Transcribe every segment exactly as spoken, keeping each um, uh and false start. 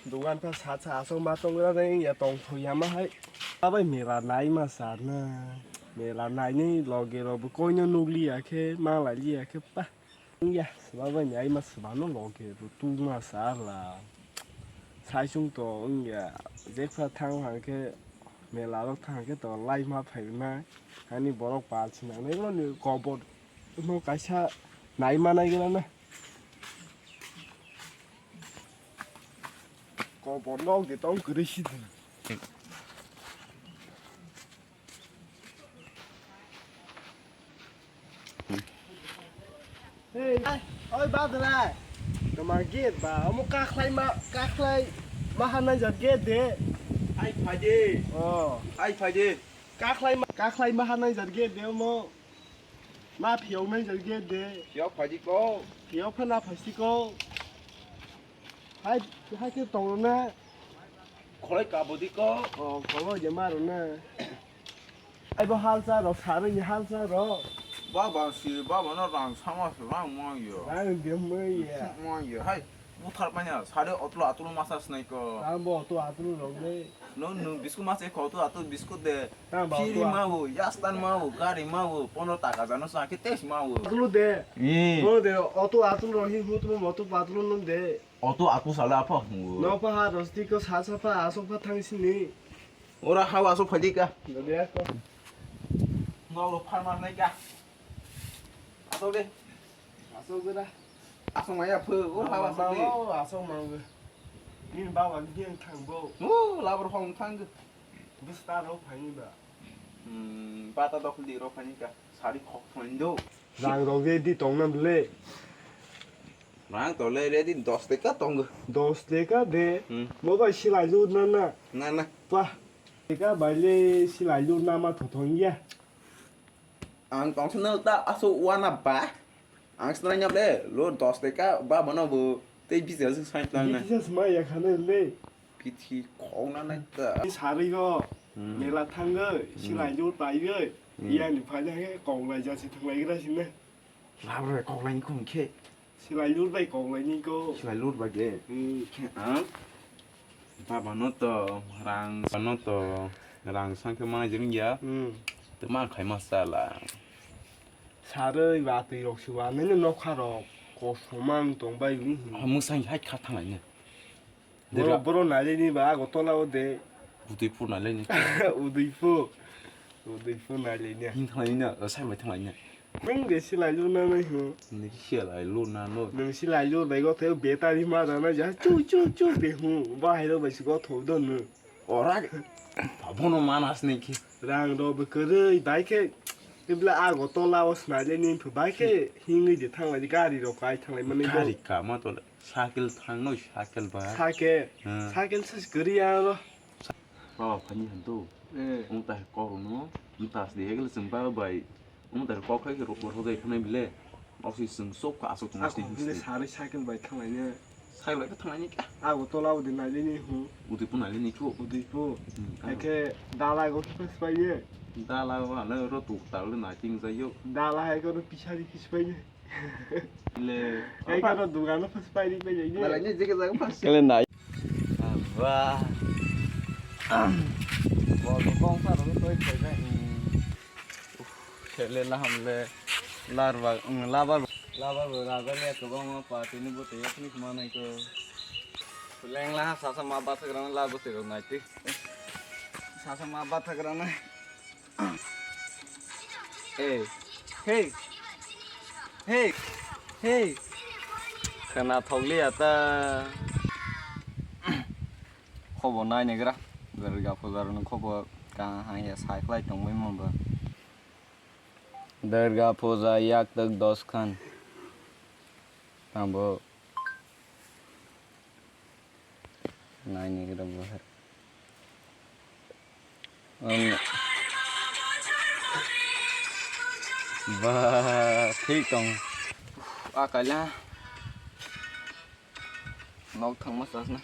Dugan pha sa sa aswk ma tong gra de ya tong tho ya ma hai. Abai mela nai ma sa na. Mela nai ni loge ro bo koi no nugli ya khe ma lai li ya khe pa. Ya sba bai ni ai ma sba no loge ro tu ma sa la. Sai sung to ya jek pha thang ha khe mela ro thang khe to lai ma phai na. Ani borok pal sinang nai lo ni kobor no kaisa nai ma nai gra na. Kobor nok de tong kwrwi si de. Hey, oi ba de lai. Toma gate ba, omo kakhlai ma, kakhlai ma hanai jat gate de. Ai phai de. Oh. Ai phai de. Kakhlai ma, kakhlai ma hanai jat gate de omo. Ma phiyok nai jat gate de. Phiyok phai di ko. Phiyok pha na phai si ko. Hai, hai khe tong rw na. Khoroi kabo di ko. Oh, khoroi je ma rw na. Ai bo hal cha rw, sa rw ni hal cha rw. Ba ba si, ba ba no rang sama se rang ma yo. Rang de ma ya. Ma yo, hai. Buthar manya, sare otlo atlo masa snai ko. Ang bo otlo atlo rok le. No, no, bisku masa ko otlo atlo bisku de. Tang ba Phiri otlo ma wo, yastan ma wo, gari ma wo, pondro taka jano sa ke tes ma wo. Atlo de. Eh. Bo de, otlo atlo rok hi hutmo moto patlo no de. Otlo atlo sala apa hu. No pa ha rosti ko sa sa pa asok pa thang sini. Ora hawa asok phadi ka. No de ko. No lo pharma nai ka. Asok de. Asok gura. Asok maya phu, o hawa asok de. Asok mango. Nini baba ni thang bo. O labar hong thang. Bwsa rok phaini ba. Hmm, bata dok di rok phaini ka. Sari khok phaini do. Rang rok ready tong na bwle. Rang to le ready dos teka tong. Dos teka de. Hmm. Mo bai silai lu na na. Na na. Pa. Teka bai le silai lu na ma tho thong ya. Ang tongsa no ta aso wana ba. Ang snai nyap le lo dos teka ba bono bo tei bijar sing sai tlang na. Bijar sma ya khana le. Pithi khong na nai ta. Ni sari go. Hmm. Mela thang go, hmm, silai jor pai go. Hmm. Yang ni phai na ke kong lai ja si thang lai gra si na. Lab re kong lai ni khum khe. Silai lur bai kok lai ni ko. Silai lur bai de. Hmm. Khe ang. Baba no to rang, baba no to rang sang khe ma jeng ya. Hmm. Te ma khai ma sala. Saroi ba twi rok si wa nai no nokha rok. Kosomang tong bai ni. Ha, mwsang hai kha thang lai ne. Boro, boro naileni ba, ago tola o de. Udaipur naileni. Udaipur. Udaipur naileni. Hin thanglaini na, o, sai bai thanglaini na. Nwng de silai luna nai ho. Nini silai luna no. Nwng silai luna go the battery ma dana ja chu chu chu de hu. Bahai ro bai si go tho do no. Ora. Abono manas ni ki. Rang ro be kwrwi bai khe. Ibla ago tola o naileni phu bai khe hingwi de thanglai gari ro kai thanglai mani. Gari ka ma tola. Cycle thang no cycle ba. Cycle. Hmm. Cycle se kwrwi ya ro. Baba phani han to. Eh. Ung ta kok no. Ung ta sdi hegel sung ba bai. Ung ta kok khai ro ro dai khanai bile. Oksi sung sok ka asok tong. Ako bile sari cycle bai thang lai ne. Cycle bai thang lai ne ka. Ago tola udi nai le ni hu. Udi pu nai le ni ko. Udi pu. Hmm. Eke dala go khe spai ye. Dala go ano ro tu ta le na ting za yo. Dala hai go ro pisari khe spai ye. Le. Ai ka no dugan no phas pai ri pai jai ne. Malai ne jeke jaga phas. Kale nai. Abba. Bo bo kong sa ro toi thai jai. Sele la ham le. Lar ba, um, labar. Labar bo raga le ko bang ma pa tini bo te yakni kuma nai ko. Leng la sa sa ma ba sa gra la bo te ro nai ti. Sa sa ma ba sa gra nai. Hey, hey, hey, hey. Khwna thokliya ta. Khobor nai negra. Durga puja rokni khobor kaham ya sai khlai tongbai mwnba. Durga puja yak tak dos khan. Tambo. Naini gira bo her. Ang ba thik tong. A kaila. Nok thangma sasna.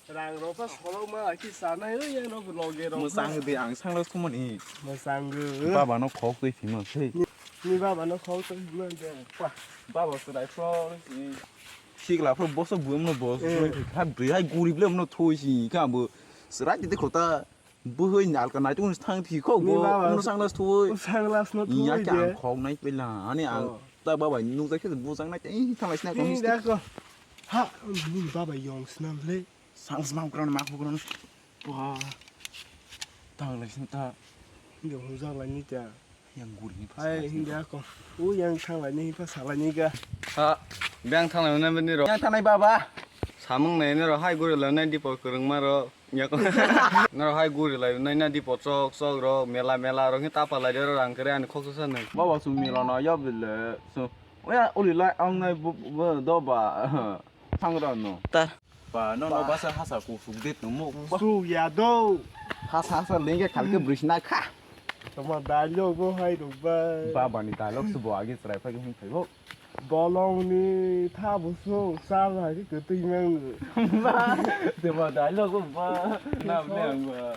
Rang rok pa solok ma ki sanai oi ya no loge rok. Mwsang de ang sanglo sumani. Mwsang go. Baba no khok twi simo sei. Ni baba no khol to himna de. Wah, baba chwrai phro, eh, sikla phro boso buam no bos, eh, ha bri hai gurib le no thoi si ka bo chwrai de khota buhoi nal ka nai tun thang thi kho. Ni bo baba no sanglas thoi. Sanglas no thoi ya de. Khok nai pela ani ang. Oh. Ta baba nu ja khe bu jang nai tei thang lai sna ko. Ni da ko. Ha, ni baba yong snam le. Sang smang kran ma khok kran. Wah. Tang lai sing ta. Hindi hung jang lai ni ta. Yang guri ni hai, hindi ako. U yang thang lai ni pa sa lai ni ga. Ha. Bang thang lai na ni ro. Yang thang lai baba. Samung nai ni ro hai guri lai nai di po kurung ma ro. Ya ko. Na ro hai guri lai nai na di po chok chok ro mela mela ro ni ta pa lai ro rang kre ani khok sa nai. Baba su mela na ya bile. Su. Oya uli lai ang nai bu do ba. Thang ro no. Ta. Ba, no, no, ba. Basa hasa kusuk de tumo. Kusuk ya do. Hasa, hasa lenge khalke brisna kha. Toma dialogue bo hai rok ba. Baba ni dialogue se bo age chwrai phai hin phai bo. Bolong ni tha bo so sa hai ke twi mang. Ba, de ba dialogue bo ba. Na ne ang ba.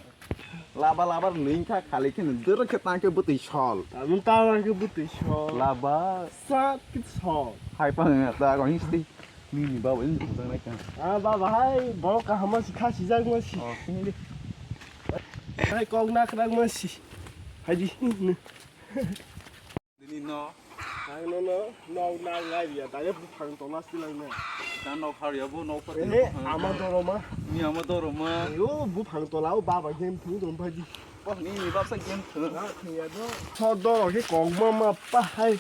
Laba, laba ning kha khali khe dor khe tang khe bwtwi sol. Ang ta ke bwtwi sol. Laba. Sa ke sol. Hai pa ta ko hin sti. Nini baba ini bujang naikha. Ah, baba hai, borok kaham ma si, kha sijak ma si. Oh, ini. Hai kok nak nak ma si. Hai di. Dini no. Hai no no, no na ngai ya, dai buphang tola silang na. Dan no khar ya bo no khar. Eh, ama doroma. Ni ama doroma. Yo buphang tola o baba game thung dong phai di. Oh, nini baba sa game thung. Na thung ya do. Tho do ke kok ma ma pa hai.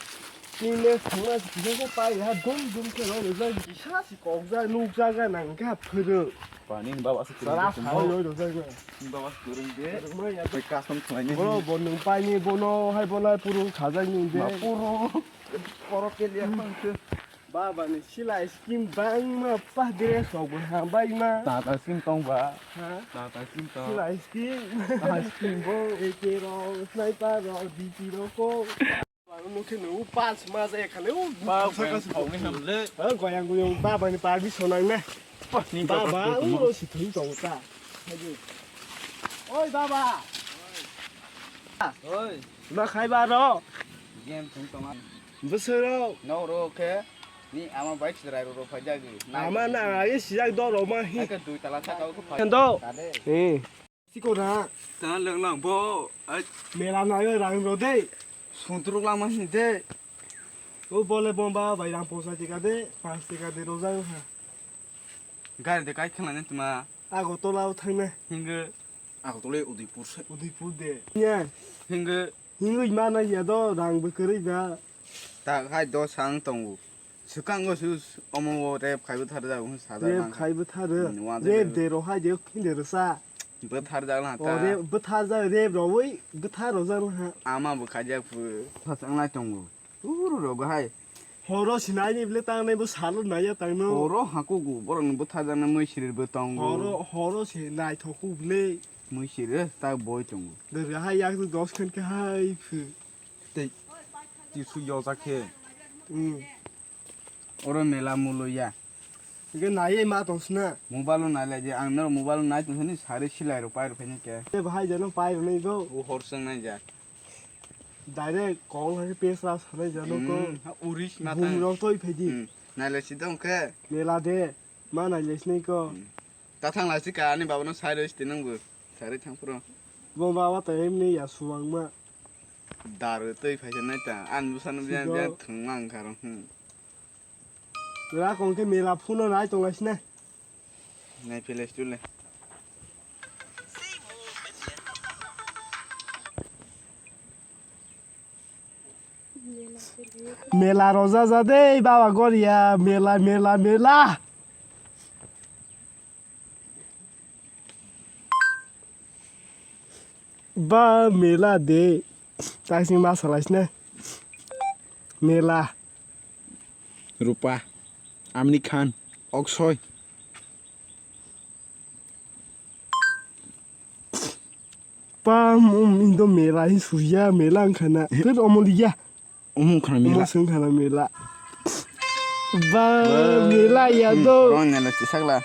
Tine thangna si kisa sa pai ha dum dum khe rw rwjak kisa si kokjak nukjak nang kha phwrwk. Ba nini baba se sara kwrwng de. Sai rw rwjak na. Nini baba se kwrwng de. Kwrwngma ya. Bai custom khlai ni. Bro bo nwng pai ni bono hai bono hai puru khajak ni de. Ma puru. Poro ke liya mang se. Baba ni silai scheme bangma pa dress rok bo ha bai ma. Tata scheme tong ba. Ha? Tata scheme tong. Silai scheme. Tata scheme bo. Eke rok, sniper rok, D P rok ko. Ang nukhe nung pas mas ekha le, o ba saka beng saka thok ni ham le. Ha, goyang goyang baba ni permission nang na. Bah, ni baba, baba, o si thung tong ta. Oi baba. Oi. Ma khai ba ro. Game thung tong. Bwswk ro. No ro khe. Ni ama bai chwrai ro ro phai jagi. Ama na ai sijak do ro ma hi. Ka dui tala saka ko phai. Khen do. Kade. Eh. Sikora. Ta leng lang bo. Ai. Mela nayo rang ro de. Suntruk lang ma hin de. O bole bomba bai rang posa tika de, pas tika de roja ha. Gari de kai khna ne tuma. Ago tola o thang ne. Hinge. Ago tole Udaipur se. Udaipur de. Nya. Hinge. Hinge ma na ya do rang bwkari ba. Ta hai do sang tongo. Swkango su omo o rep khai bwthar jago hwn sajak. Rep khai bwthar. Hmm, wa rep de ro hai de khinde rwsa. Bwthar jak la ta. O rep bwthar jak rep ro wi bwthar ro jak ha. Ama bo khai jak phu. Sajak nai tongo. Uru ro go hai. Horo sinai ni ble tang nai bo salo nai ya tang no. Horo haku gu borok ni bwthar jak na mui sirir bo tongo. Horo horo se nai thoku ble. Mui sirir ta boi tongo. Dor ga hai yak dos khan ke hai phu. Tei tisu yojak khe. Hmm. Oro mela mulo ya. Hingke naiye ma tong sina. Mobile o nai lai di, ang norok mobile o nai tong sani sari silai rok pai rok phai ke. Te bahai jano pai rok nai go. O hor song nai ja. Direct kong hai pes ra sanai jano ko. Hmm, ha uris ma bum tang. Rok toi phai di. Hmm, nai lai si dong khe. Mela de, ma nai lai sinai ko. Hmm. Ta thang lai si ka ani baba no sai roi si tinang bo. Sai roi thang phro. Bo baba to emni ya suwang ma. Dar twi phaisa nai ta. An bwsano biyan biyan thwngma wngkha rw. Hmm. Ra kong khe mela phuno nai tong lai sina. Nai philai situle. Mela roja ja de baba goria mela mela mela. Ba mela de. Taising ma salai sina. Mela. Rupa. Amni Khan. Oksoi. Ba mum indo mela hi suya mela angkhana. Ter omoliya. Omo khana mela. Omo sung khana mela. Ba, ba, mela ya do. Rong nela tisakla.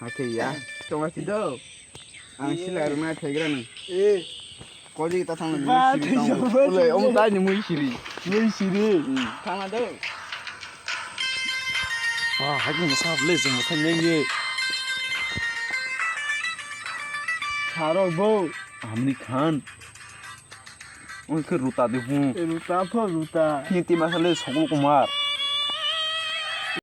Hake ya. Tonga si do. Ang sila runa thegra nang. Eh. Kori ta thang Ba, mui siri thwi tang. Jabo Ole, siri. Omo tai ni mui siri. Mui siri. Hmm, thang na do. Ah, hai ni sa le jeng thang neng ye. Saro bo. Amni khan. Oi khe ruta de hu. Ruta pho ruta. Hi ti ma sa le sokol kumar.